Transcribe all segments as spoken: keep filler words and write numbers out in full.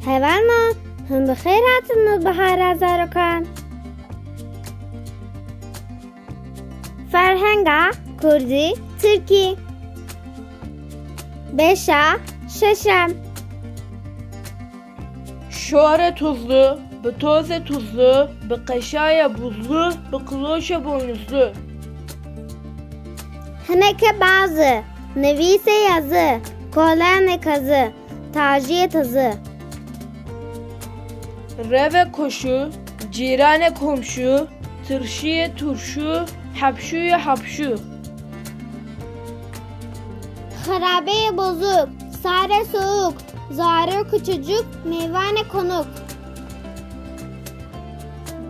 Hevalno, hûn bi xêr hatin Nûbihara Zarokan. Ferhenga Kurdî Tirkî. Beşa şeşem. Şorê tuzlu, bi tozê tuzlu, bi qeşaya buzlu, bi qiloşê boynuzlu. Hineke bazı, nivîsê yazı, kolanê kazı, tajiyê tazı. Reve koşu, cîranê komşu, tirşiyê turşu, hepşuyê hapşu. Xirabeyê bozuk, sarê soğuk, zarê küçücük, meyvanê konuk.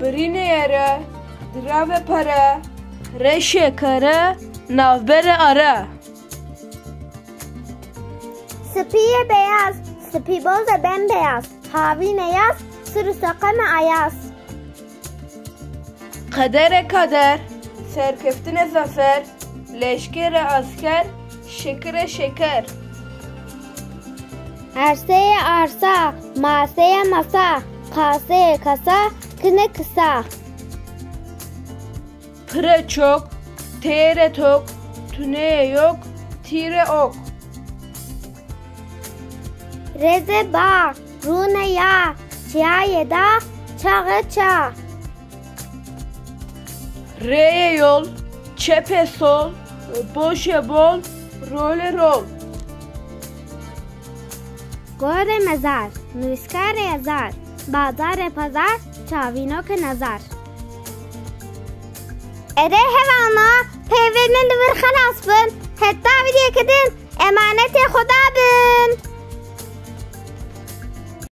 Birînê yere, dirave pere, reşê kere, navbere are. Sipiyê beyaz, sipîboze bembeyaz, havîne yaz, sir û seqeme ayaz. Qedere kader, serkeftine zafer, leşkere asker, şekire şeker. Erseyê arsa, maseyê masa, qaseyê kasa, kine kisa. Pire çok, têre tok, tuneye yok, tîre ok. Reze ba, rûne ya, çiyayê da, çaxe ça. Rêye yol, çepe sol, boşe bol, role rol. Gore mezar, nivîskarê ezar, bazarê pazar, çavînoke nezar. Erê hevalno, peyvên min li vir xelas bin, heta vîdyoyeke din, emanetê Xuda bin.